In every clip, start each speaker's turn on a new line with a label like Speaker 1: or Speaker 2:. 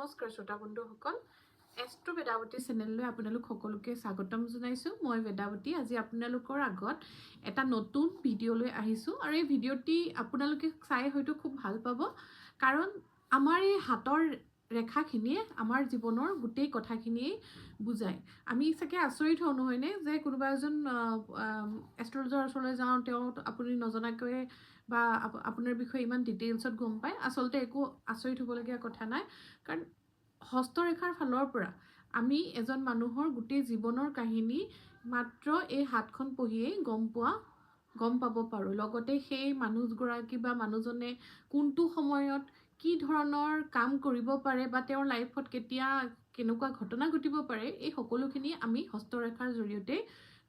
Speaker 1: নমস্কাৰ শ্ৰোতা বন্ধুসকল, এষ্ট্ৰ বেদাৱতী চেনেললৈ আপোনালোক সকলোকে স্বাগতম জনাইছোঁ। মই বেদাৱতী, আজি আপোনালোকৰ আগত এটা নতুন ভিডিঅ' লৈ আহিছোঁ আৰু এই ভিডিঅ'টি আপোনালোকে চাই হয়তো খুব ভাল পাব, কাৰণ আমাৰ এই হাতৰ ৰেখাখিনিয়ে আমাৰ জীৱনৰ গোটেই কথাখিনিয়েই বুজায়। আমি চাগে আচৰিত হওঁ নহয়নে যে কোনোবা এজন এষ্ট্ৰলজাৰ ওচৰলৈ যাওঁ, তেওঁ আপুনি নজনাকৈয়ে বা আপোনাৰ বিষয়ে ইমান ডিটেইলছত গম পায়। আচলতে একো আচৰিত হ'বলগীয়া কথা নাই, কাৰণ হস্তৰেখাৰ ফালৰ পৰা আমি এজন মানুহৰ গোটেই জীৱনৰ কাহিনী মাত্ৰ এই হাতখন পঢ়িয়েই গম পাব পাৰোঁ। লগতে সেই মানুহগৰাকী বা মানুহজনে কোনটো সময়ত কি ধৰণৰ কাম কৰিব পাৰে বা তেওঁৰ লাইফত কেতিয়া কেনেকুৱা ঘটনা ঘটিব পাৰে, এই সকলোখিনি আমি হস্তৰেখাৰ জৰিয়তে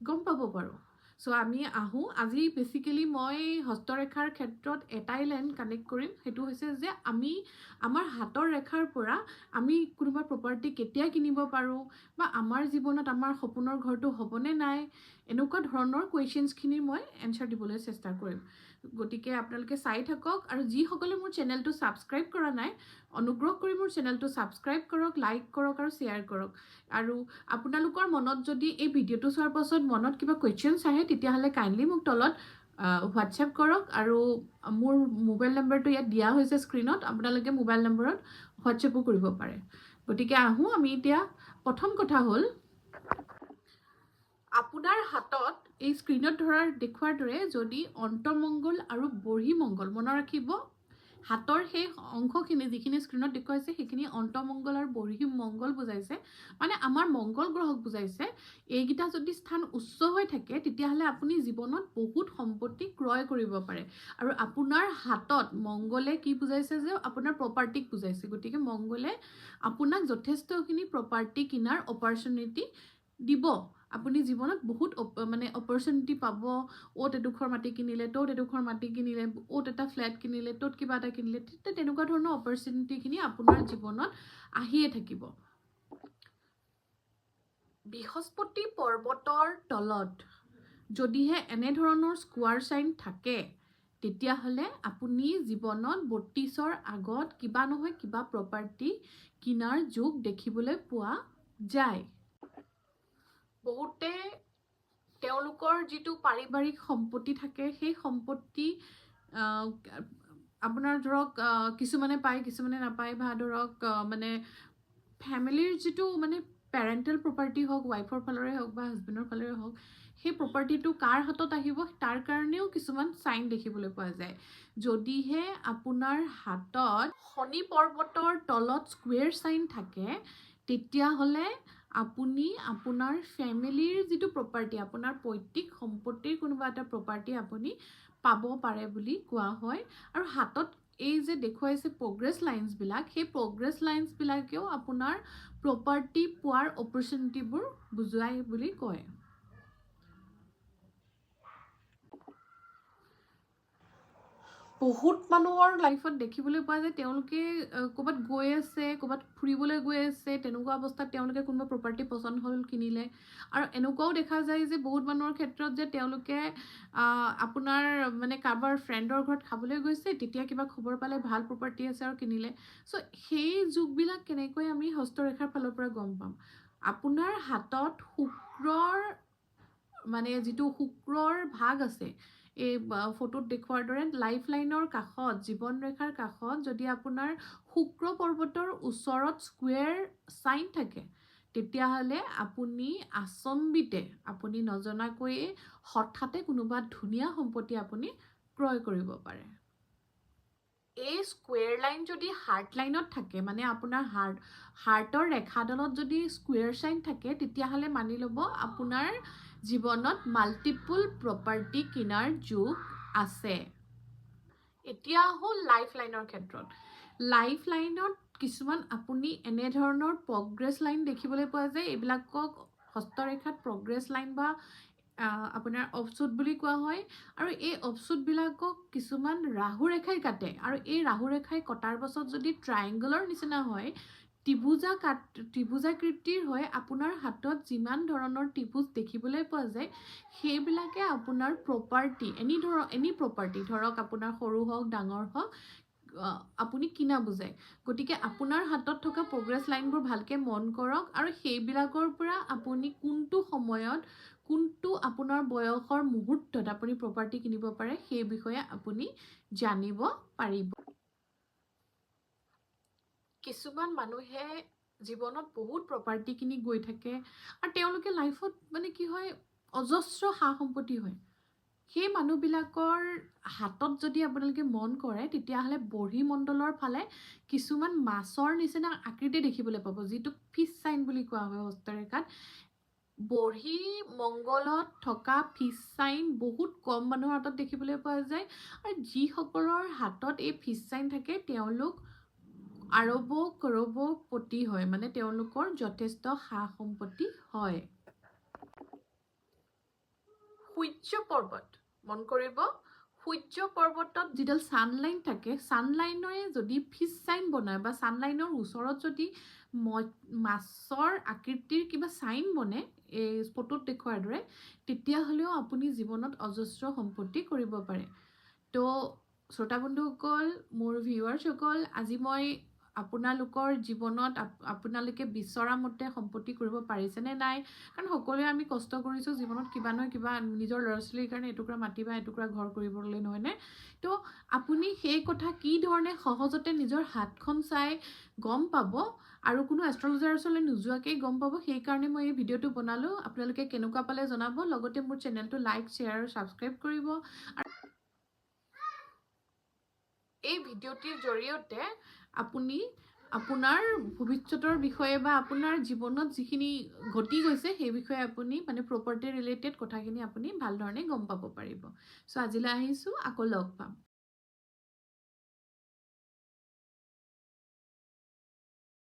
Speaker 1: গম পাব পাৰোঁ। চ' আমি আহোঁ, আজি বেচিকেলি মই হস্তৰেখাৰ ক্ষেত্ৰত এটাই লাইন কানেক্ট কৰিম, সেইটো হৈছে যে আমি আমাৰ হাতৰ ৰেখাৰ পৰা আমি কোনোবা প্ৰপাৰ্টি কেতিয়া কিনিব পাৰোঁ বা আমাৰ জীৱনত আমাৰ সপোনৰ ঘৰটো হ'বনে নাই, এনেকুৱা ধৰণৰ কুৱেশ্যনছখিনি মই এনচাৰ দিবলৈ চেষ্টা কৰিম। গতিকে আপোনালোকে চাই থাকক আৰু যিসকলে মোৰ চেনেলটো ছাবস্ক্ৰাইব কৰা নাই, অনুগ্ৰহ কৰি মোৰ চেনেলটো ছাবস্ক্ৰাইব কৰক, লাইক কৰক আৰু শ্বেয়াৰ কৰক। আৰু আপোনালোকৰ মনত যদি এই ভিডিঅ'টো চোৱাৰ পাছত মনত কিবা কুৱেশ্যনছ আহে, তেতিয়াহ'লে কাইণ্ডলি মোক তলত হোৱাটছএপ কৰক আৰু মোৰ মোবাইল নম্বৰটো ইয়াত দিয়া হৈছে স্ক্ৰীণত, আপোনালোকে মোবাইল নম্বৰত হোৱাটছএপো কৰিব পাৰে। গতিকে আহোঁ আমি এতিয়া। প্ৰথম কথা হ'ল, আপোনাৰ হাতত এই স্ক্ৰীণত দেখুৱাৰ দৰে যদি অন্তৰ্মংগল আৰু বহিৰ্মংগল, মনত ৰাখিব, হাতৰ সেই অংশখিনি যিখিনি স্ক্ৰীণত দেখুৱাইছে সেইখিনি অন্তৰ্মংগল আৰু বহিৰ্মংগল বুজাইছে, মানে আমাৰ মংগল গ্ৰহক বুজাইছে। এইকেইটা যদি স্থান উচ্চ হৈ থাকে, তেতিয়াহ'লে আপুনি জীৱনত বহুত সম্পত্তি ক্ৰয় কৰিব পাৰে। আৰু আপোনাৰ হাতত মংগলে কি বুজাইছে যে আপোনাৰ প্ৰপাৰ্টিক বুজাইছে। গতিকে মংগলে আপোনাক যথেষ্টখিনি প্ৰপাৰ্টি কিনাৰ অপৰচুনিটি দিব। আপুনি জীৱনত বহুত মানে অপৰচুনিটি পাব। অ'ত এডোখৰ মাটি কিনিলে, ত'ত এডোখৰ মাটি কিনিলে, অ'ত এটা ফ্লেট কিনিলে, ত'ত কিবা এটা কিনিলে, তেতিয়া তেনেকুৱা ধৰণৰ অপৰচুনিটিখিনি আপোনাৰ জীৱনত আহিয়ে থাকিব। বৃহস্পতি পৰ্বতৰ তলত যদিহে এনেধৰণৰ স্কোৱাৰ চাইন থাকে, তেতিয়াহ'লে আপুনি জীৱনত 32ৰ আগত কিবা নহয় কিবা প্ৰপাৰ্টি কিনাৰ যোগ দেখিবলৈ পোৱা যায়। বহুতে তেওঁলোকৰ যিটো পাৰিবাৰিক সম্পত্তি থাকে, সেই সম্পত্তি আপোনাৰ ধৰক কিছুমানে পায়, কিছুমানে নাপায়, বা ধৰক মানে ফেমিলিৰ যিটো মানে পেৰেণ্টেল প্ৰপাৰ্টি হওক, ৱাইফৰ ফালৰে হওক বা হাজবেণ্ডৰ ফালৰে হওক, সেই প্ৰপাৰ্টিটো কাৰ হাতত আহিব তাৰ কাৰণেও কিছুমান চাইন দেখিবলৈ পোৱা যায়। যদিহে আপোনাৰ হাতত শনি পৰ্বতৰ তলত স্কুৱেৰ চাইন থাকে, তেতিয়াহ'লে আপুনি আপোনাৰ ফেমিলিৰ যিটো প্ৰপাৰ্টি, আপোনাৰ পৈতৃক সম্পত্তিৰ কোনোবা এটা প্ৰপাৰ্টি আপুনি পাব পাৰে বুলি কোৱা হয়। আৰু হাতত এই যে দেখুৱাইছে প্ৰগ্ৰেছ লাইনছবিলাক, সেই প্ৰগ্ৰেছ লাইনছবিলাকেও আপোনাৰ প্ৰপাৰ্টি পোৱাৰ অপৰচুনিটিবোৰ বুজুৱাই বুলি কয়। বহুত মানুহৰ লাইফত দেখিবলৈ পোৱা যায়, তেওঁলোকে ক'ৰবাত গৈ আছে, ক'ৰবাত ফুৰিবলৈ গৈ আছে, তেনেকুৱা অৱস্থাত তেওঁলোকে কোনোবা প্ৰপাৰ্টি পচন্দ হ'ল, কিনিলে। আৰু এনেকুৱাও দেখা যায় যে বহুত মানুহৰ ক্ষেত্ৰত যে তেওঁলোকে আপোনাৰ মানে কাৰোবাৰ ফ্ৰেণ্ডৰ ঘৰত খাবলৈ গৈছে, তেতিয়া কিবা খবৰ পালে ভাল প্ৰপাৰ্টি আছে আৰু কিনিলে। চ' সেই যোগবিলাক কেনেকৈ আমি হস্তৰেখাৰ ফালৰ পৰা গম পাম? আপোনাৰ হাতত শুক্ৰৰ মানে যিটো শুক্ৰৰ ভাগ আছে, এই ফটোত দেখুওৱাৰ দৰে লাইফ লাইনৰ কাষত, জীৱন ৰেখাৰ কাষত যদি আপোনাৰ শুক্ৰ পৰ্বতৰ ওচৰত স্কুৱেৰ চাইন থাকে, তেতিয়াহ'লে আপুনি আচম্বিতে, আপুনি নজনাকৈয়ে হঠাতে কোনোবা ধুনীয়া সম্পত্তি আপুনি ক্ৰয় কৰিব পাৰে। এই স্কুৱেৰ লাইন যদি হাৰ্ট লাইনত থাকে, মানে আপোনাৰ হাৰ্টৰ ৰেখাডালত যদি স্কুৱেৰ চাইন থাকে, তেতিয়াহ'লে মানি ল'ব আপোনাৰ জীৱনত মাল্টিপুল প্ৰপাৰ্টি কিনাৰ যোগ আছে। এতিয়া আহোঁ লাইফ লাইনৰ ক্ষেত্ৰত। লাইফ লাইনত কিছুমান আপুনি এনেধৰণৰ প্ৰগ্ৰেছ লাইন দেখিবলৈ পোৱা যায়। এইবিলাকক হস্তৰেখাত প্ৰগ্ৰেছ লাইন বা আপোনাৰ অফশ্বুট বুলি কোৱা হয়। আৰু এই অফশ্বুটবিলাকক কিছুমান ৰাহু ৰেখাই কাটে আৰু এই ৰাহু ৰেখাই কটাৰ পাছত যদি ট্ৰায়েংগলৰ নিচিনা হয়, ত্ৰিভুজাকৃতিৰ হয়, আপোনাৰ হাতত যিমান ধৰণৰ ত্ৰিভুজ দেখিবলৈ পোৱা যায়, সেইবিলাকে আপোনাৰ প্ৰপাৰ্টি, এনি প্ৰপাৰ্টি, ধৰক আপোনাৰ সৰু হওক ডাঙৰ হওক, আপুনি কিনা বুজায়। গতিকে আপোনাৰ হাতত থকা প্ৰগ্ৰেছ লাইনবোৰ ভালকৈ মন কৰক আৰু সেইবিলাকৰ পৰা আপুনি কোনটো সময়ত, কোনটো আপোনাৰ বয়সৰ মুহূৰ্তত আপুনি প্ৰপাৰ্টি কিনিব পাৰে, সেই বিষয়ে আপুনি জানিব পাৰিব। কিছুমান মানুহে জীৱনত বহুত প্ৰপাৰ্টি কিনি গৈ থাকে আৰু তেওঁলোকে লাইফত মানে কি হয়, অজস্ৰ সা সম্পত্তি হয়। সেই মানুহবিলাকৰ হাতত যদি আপোনালোকে মন কৰে, তেতিয়াহ'লে বহিঃমণ্ডলৰ ফালে কিছুমান মাছৰ নিচিনা আকৃতি দেখিবলৈ পাব, যিটোক ফিছ চাইন বুলি কোৱা হয়। হস্তৰেখাত বহিঃমণ্ডলত থকা ফিছ চাইন বহুত কম মানুহৰ হাতত দেখিবলৈ পোৱা যায় আৰু যিসকলৰ হাতত এই ফিছ চাইন থাকে, তেওঁলোক আৰব কৰবপতি হয়, মানে তেওঁলোকৰ যথেষ্ট সা সম্পত্তি হয়। সূৰ্য পৰ্বত মন কৰিব। সূৰ্য পৰ্বতত যিডাল ছানলাইন থাকে, ছানলাইনৰে যদি ফিছ চাইন বনায় বা ছানলাইনৰ ওচৰত যদি মাছৰ আকৃতিৰ কিবা চাইন বনে, এই ফটোত দেখুওৱাৰ দৰে, তেতিয়াহ'লেও আপুনি জীৱনত অজস্ৰ সম্পত্তি কৰিব পাৰে। তো শ্ৰোতা বন্ধুসকল, মোৰ ভিউৱাৰ্ছসকল, আজি মই আপোনালোকৰ জীৱনত আপোনালোকে বিচৰা মতে সম্পত্তি কৰিব পাৰিছেনে নাই? কাৰণ সকলোৱে আমি কষ্ট কৰিছোঁ জীৱনত কিবা নহয় কিবা নিজৰ ল'ৰা ছোৱালীৰ কাৰণে এটুকুৰা মাটি বা এটুকুৰা ঘৰ কৰিবলৈ, নহয়নে? তো আপুনি সেই কথা কি ধৰণে সহজতে নিজৰ হাতখন চাই গম পাব আৰু কোনো এষ্ট্ৰলজাৰ ওচৰলৈ নোযোৱাকেই গম পাব, সেইকাৰণে মই এই ভিডিঅ'টো বনালোঁ। আপোনালোকে কেনেকুৱা পালে জনাব। লগতে মোৰ চেনেলটো লাইক, শ্বেয়াৰ আৰু ছাবস্ক্ৰাইব কৰিব। আৰু এই ভিডিঅ'টিৰ জৰিয়তে আপুনি আপোনাৰ ভৱিষ্যতৰ বিষয়ে বা আপোনাৰ জীৱনত যিখিনি ঘটি গৈছে, সেই বিষয়ে আপুনি মানে প্ৰপাৰ্টি ৰিলেটেড কথাখিনি আপুনি ভালধৰণে গম পাব পাৰিব। চ' আজিলৈ আহিছোঁ, আকৌ লগ পাম।